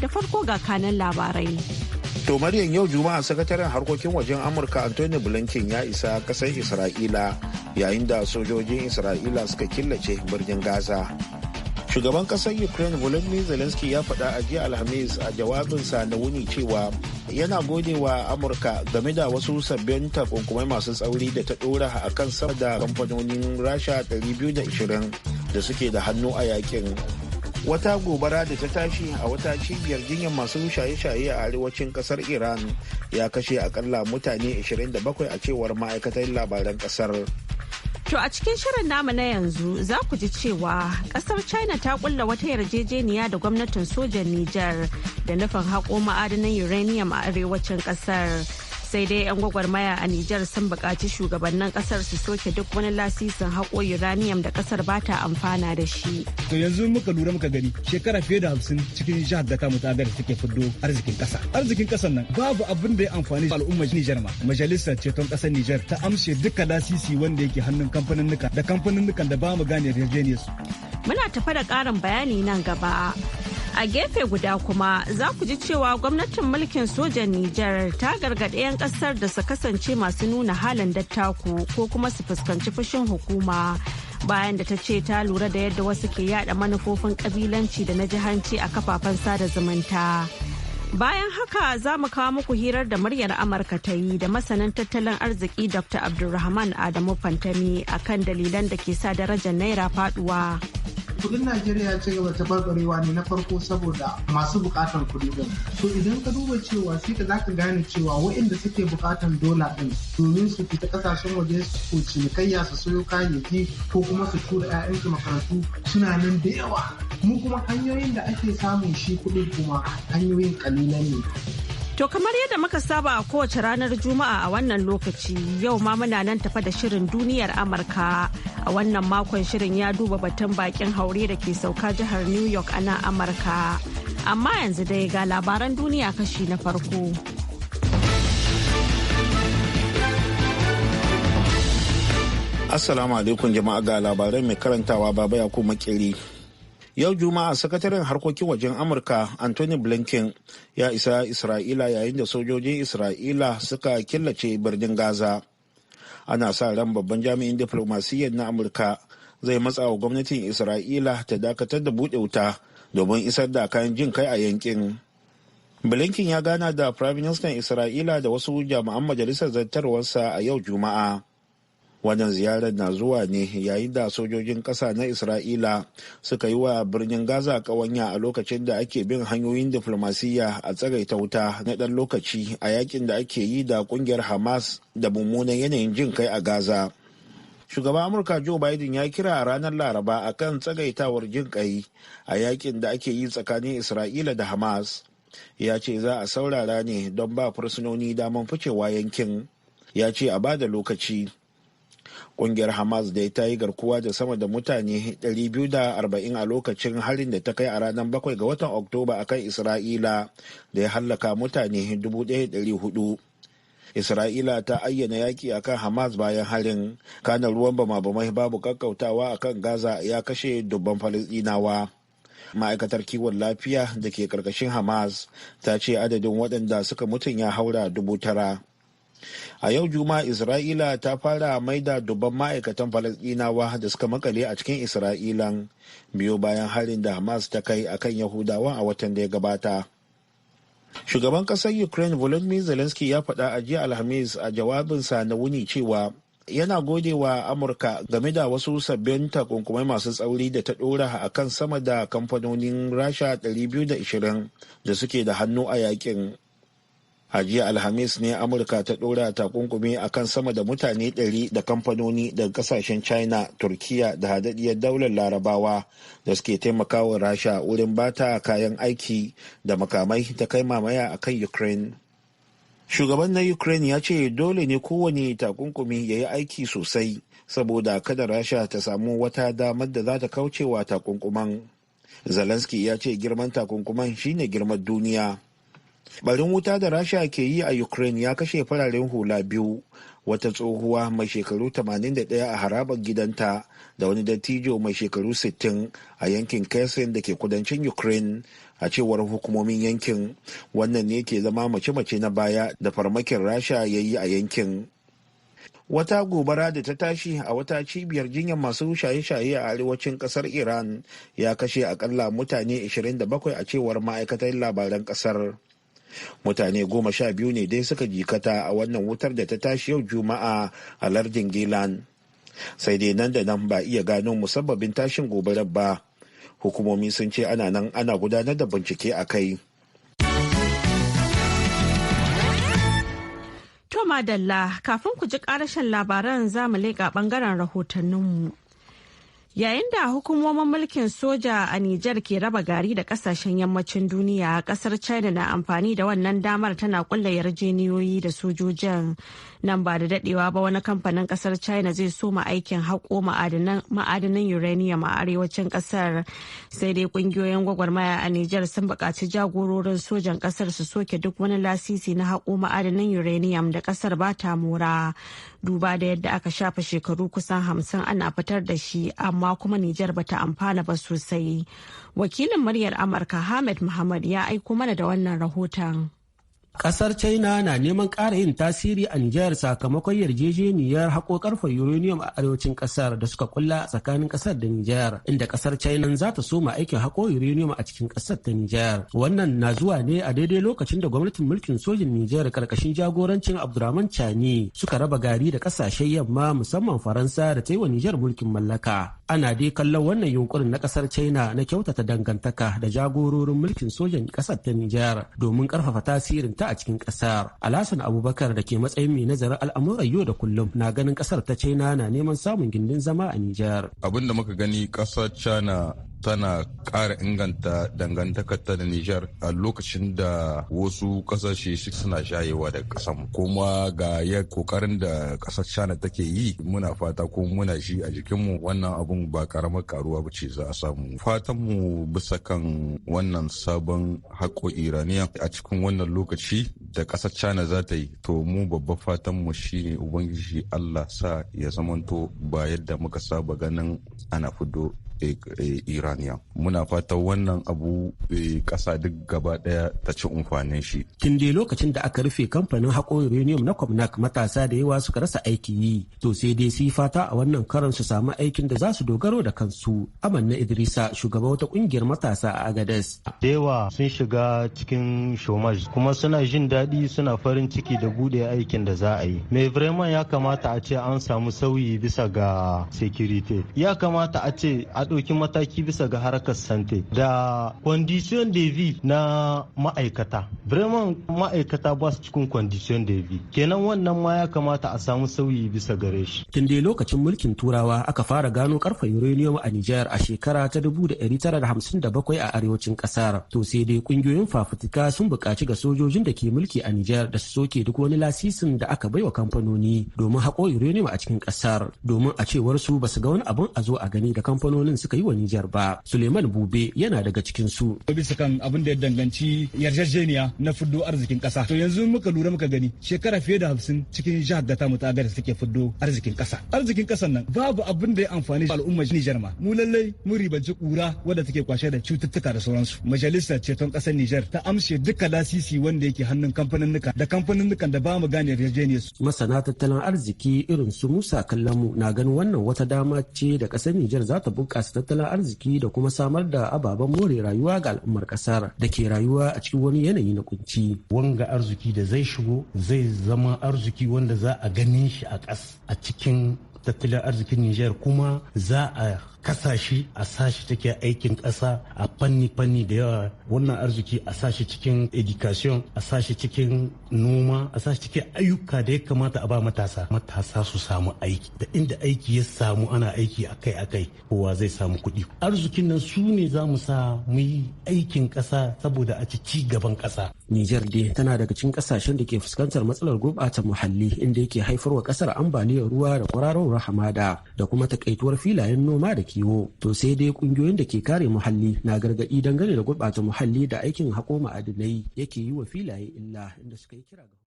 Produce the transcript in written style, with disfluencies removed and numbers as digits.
Da farko ga kanan labarai. To Maryam, yau Juma'a sakataren harkokin wajen Amurka Anthony Blinken ya isa kasar Isra'ila yayin da sojojin Isra'ila suka killace birnin Gaza. Shugaban kasar Ukraine Volodymyr Zelensky ya faɗa a jiya Alhamis a jawabinsa na wuni cewa yana gode wa Amurka game da wasu sabbin takunkumai masu tsauri da ta ɗora a kan sama da kamfanonin Rasha 220 da suke da hannu a yakin. Wata gobara da ta tashi a wata cibiyar jinyar masu shaye-shaye a arewacin kasar Iran ya kashe akalla mutane 27, a cewar ma'aikatar labaran kasar. To, a cikin shirin namu na yanzu za ku ji cewa kasar China ta kulla wata yarjejeniya da gwamnatin sojan Nijar da nufin haƙo ma'adanan uranium a arewacin kasar. Sai dai 'yan gwagwarmaya a Nijar sun buƙaci shugabannin kasar su soke duk wani lasisin haƙo uranium da kasar ba ta amfana da shi. To, yanzu muka lura muka gani, shekara fiye da 50 cikin jihar da tamu ta da suke fiddo arzikin ƙasa. Arzikin ƙasar nan babu abin da ya amfani al'ummar Nijar ma. Majalisar ceton ƙasar Nijar ta amshe duka lasisi wanda yake hannun kamfaninnika da kamfaninnikan da ba mu gane yarjejeniyar su. Muna tafa da ƙarin bayani nan gaba. A gefe guda kuma za ku ji cewa gwamnatin mulkin sojan Nijar ta gargaɗi 'yan ƙasar da su kasance masu nuna halin dattaku ko kuma su fuskanci fushin hukuma, bayan da ta ce ta lura da yadda wasu ke yada manufofin kabilanci da na jihanci a kafafen sada zumunta. Bayan haka za mu kawo muku hirar da Muryar Amurka ta yi da masanin tattalin arziki Dr. Abdulrahman Adamu Fantami akan dalilan da ke sa darajar naira faduwa. Kudin Najeriya ya ci gaba tabarbarewa ne na farko saboda masu bukatan kudi din. So idan ka duba cewa, sai ka zaka gane cewa waɗanda suke bukatan dola din domin su fita kasashen waje su cinikayya, su sayo kayayyaki ko kuma su tura 'ya'yansu makarantu, suna nan da yawa. Mu kuma hanyoyin da ake samun shi kuɗin kuma hanyoyin kalilan ne. To, kamar yadda muka saba a kowace ranar Juma'a a wannan lokaci, yau ma muna nan tafa da shirin Duniyar Amurka. A wannan makon shirin ya duba batun bakin haure da ke sauka jihar New York a nan Amurka. Amma yanzu dai ga labaran duniya kashi na farko. Assalamu alaikum jama'a, ga labaran, mai karantawa Baba Yakubu Makeri. Yau Juma'a sakataren harkokin wajen Amurka Anthony Blinken ya isa Isra'ila yayin da sojojin Isra'ila suka killace birnin Gaza. Ana sa ran babban jami'in diflomasiyyar na Amurka zai matsa wa gwamnatin Isra'ila ta dakatar da buɗe wuta domin isar da kayan jin kai a yankin. Blinken ya gana da Prime Minister Isra'ila da wasu jami'an majalisar zartarwarsa a yau Juma'a. Wannan ziyarar na zuwa ne yayin da sojojin ƙasa na Isra'ila suka yi wa birnin Gaza ƙawanya a lokacin da ake bin hanyoyin diflomasiyya a tsagaita wuta na ɗan lokaci a yakin da ake yi da ƙungiyar Hamas da mummunan yanayin jin kai a Gaza. Shugaban Amurka Joe Biden ya kira a ranar Laraba akan tsagaitawar jin kai a yakin da ake yi tsakanin Isra'ila da Hamas. Ya ce za a saurara ne don ba fursunoni daman ficewa yankin. Ya ce a ba da lokaci. Kungiyar Hamas da ta yi garkuwa da sama da mutane 240 a lokacin harin da ta kai a ranar 7 ga watan Oktoba akan Isra'ila da ya hallaka mutane 1,400. Isra'ila ta ayyana yaki akan Hamas bayan harin. Kana ruwan bama-bamai babu kakkautawa akan Gaza ya kashe dubban Falasɗinawa. Ma'aikatar kiwon lafiya da ke karkashin Hamas ta ce adadin waɗanda suka mutun ya haura 9,000. A yau Juma'a Isra'ila ta fara maida dubban ma'aikatan Falasɗinawa da suka makale a cikin Isra'ilan, biyo bayan harin da Hamas ta kai akan Yahudawa a watan da ya gabata. Shugaban ƙasar Ukraine Volodymyr Zelensky ya faɗa a jiya Alhamis a jawabinsa na wuni cewa yana gode wa Amurka game da wasu sabbin takunkumai masu tsauri da ta ɗora a kan sama da kamfanonin Rasha 220 da suke da hannu a yakin. A jiya Alhamis ne Amurka ta ɗora takunkumi a kan sama da mutane 100 da kamfanoni daga kasashen China, Turkiya da Haɗaɗɗiyar Daular Larabawa da suke taimakawa Rasha wurin bata kayan aiki da makamai ta kai mamaya a kan Ukraine. Shugaban na Ukraine ya ce dole ne kowane takunkumi ya yi aiki sosai saboda kada Rasha ta samu wata damar da za ta kaucewa takunkuman. Zelensky ya ce girman takunkuman shine girman duniya. Barin wuta da Rasha ke yi a Ukraine ya kashe fararen hula biyu, wata tsohuwa mai shekaru 81 a harabar gidanta da wani dattijo mai shekaru 60 a yankin Kherson da ke kudancin Ukraine. A cewar hukumomin yankin, wannan ne ke zama mace-mace na baya da farmakin Rasha ya yi a yankin. Wata gobara da ta tashi a wata cibiyar jinyar masu shaye-shaye a arewacin kasar Iran ya kashe akalla mutane 27, a cewar ma'aikatar labaran kasar. Mutane 12 ne dai suka jikata a wannan wutar da ta tashi yau Juma'a a lardin Gilan. Sai dai nan da nan ba iya gano musabbabin tashin gobarar ba. Hukumomi sun ce ana nan ana gudanar da bincike a kai. To madalla, kafin ku ji karashen labaran, za mu leƙa ɓangaren rahotanninmu. Yayin da hukumomin mulkin soja a Nijar ke raba gari da kasashen yammacin duniya, kasar China na amfani da wannan damar tana kulla yarjeniyoyi da sojojin. Nan ba da dadewa ba wani kamfanin kasar China zai soma aikin haƙo ma'adanan uranium a arewacin kasar. Sai dai kungiyoyin gwagwarmaya a Nijar sun buƙaci jagororin sojan kasar su soke duk wani lasisi na haƙo ma'adanan uranium da kasar ba ta mora. Duba da yadda aka shafa shekaru kusan 50 ana fitar da shi, amma kuma Nijar bata amfana ba sosai. Wakilin Muryar Amurka Hamid Muhammad ya aiko mana da wannan rahoton. Kasar China na neman ƙara yin tasiri a Nijar sakamakon yarjejeniyar haƙo ƙarfen uranium a arewacin ƙasar da suka kulla tsakanin ƙasar da Nijar, inda ƙasar China za ta soma aikin haƙo uranium a cikin ƙasar ta Nijar. Wannan na zuwa ne a daidai lokacin da gwamnatin mulkin sojin Nijar karkashin jagorancin Abdurrahman Chani suka raba gari da ƙasashen yamma, musamman Faransa da ta yi wa Nijar mulkin mallaka. Ana dai kallon wannan yunkurin na ƙasar China na kyautata dangantaka da jagororin mulkin sojan ƙasar ta Nijar domin ƙarfafa tasirin ta a cikin kasar. Alhassan Abubakar da ke matsayin mai nazarin al'amuran yau da kullum na ganin kasar ta China na neman samun gindin zama a Nijar. Abin da muka gani, kasar China tana ƙara inganta dangantakarta da Nijar a lokacin da wasu ƙasashe suna shayewa da ƙasan. Kuma ga ya kokarin da ƙasar China take yi, muna fata ko muna shi a jikinmu, wannan abun ba karamar karuwa ba ce za a samu. Fatan mu bisa kan wannan sabon haƙo uranium a cikin wannan lokaci da ƙasar China za ta yi, to mu babban fatan mu shine Ubangiji Allah sa ya zamanto ba yadda muka saba ganin ana fido uranium. Muna fatan wannan abu kasa duk gaba daya ta ci amfanin shi. Tun dai lokacin da aka rufe kamfanin haƙo uranium na Comnac, matasa da yawa suka rasa aiki yi. To sai dai su yi fata a wannan karon su samu aikin da za su dogaro da kansu. Amanna Idrisa, shugaba wata kungiyar matasa a Agades. Da yawa sun shiga cikin chômage, kuma suna jin daɗi, suna farin ciki da bude aikin da za a yi. Mais vraiment ya kamata a ce an samu sauyi bisa ga sécurité. Ya kamata a ce a ɗauki mataki bisa ga harkar santé da condition de vie na ma'aikata. Vraiment ma'aikata ba su cikin condition de vie. Kenan wannan ma ya kamata a samu sauyi bisa gare shi. Tun dai lokacin mulkin Turawa aka fara gano karfen uranium a Nijar a shekara ta 1957 a arewacin kasar. To sai dai kungiyoyin fafutuka sun buƙaci ga sojojin da ke mulki a Nijar da su soke duk wani lasisin da aka baiwa kamfanoni domin haƙo uranium a cikin kasar, domin a cewar su ba su ga wani abun a zo a gani da kamfanonin suka yi wa Nijar ba. Suleiman Bube yana daga cikin su. Bisa kan abin da ya danganci yarjejeniya na fiddo arzikin kasa. To yanzu muka lura muka gani, shekara fiye da 50 cikin jihar da ta mutu da suke fiddo arzikin kasa. Arzikin kasan nan babu abin da ya amfani al'ummar Nijar ma. Mu lallai mun ribanci kura wadda take kwashe da cututtuka da sauransu. Majalisar ceton kasar Nijar ta amshe duka lasisi wanda yake hannun kamfaninnika da kamfaninnikan da ba mu gane yarjejeniyar su. Masana tattalin arziki irin su Musa Kallamu na ganin wannan wata dama ce da kasar Nijar za ta bunƙasa tattalin arziki da kuma samar da ababen more rayuwa ga al'ummar kasar da ke rayuwa a cikin wani yanayi na kunci. Wanga arziki da zai shigo zai zama arziki wanda za a ganin shi a ƙas a cikin tattalin arzikin Nijar, kuma za a kasa shi a sashi take aikin ƙasa a fanni-fanni da yawa. Wannan arziki a sashi cikin education, a sashi cikin noma, a sashi cikin ayyuka da ya kamata a ba matasa, matasa su samu aiki. Da inda aiki ya samu, ana aiki akai-akai, kowa zai samu kuɗi. Arzikin nan su ne za mu sa mu yi aikin ƙasa saboda a ci gaban ƙasa. Nijar dai tana daga cikin kasashen da ke fuskantar matsalar gurɓata muhalli, inda yake haifarwa ƙasar ambaliyar ruwa da kwararowar hamada da kuma takaituwar filayen noma da kiwo. To sai dai kungiyoyin da ke kare muhalli na gargaɗi dangane da gurɓata muhalli da aikin haƙo ma'adinai yake yi wa filaye illa, inda suka yi kira ga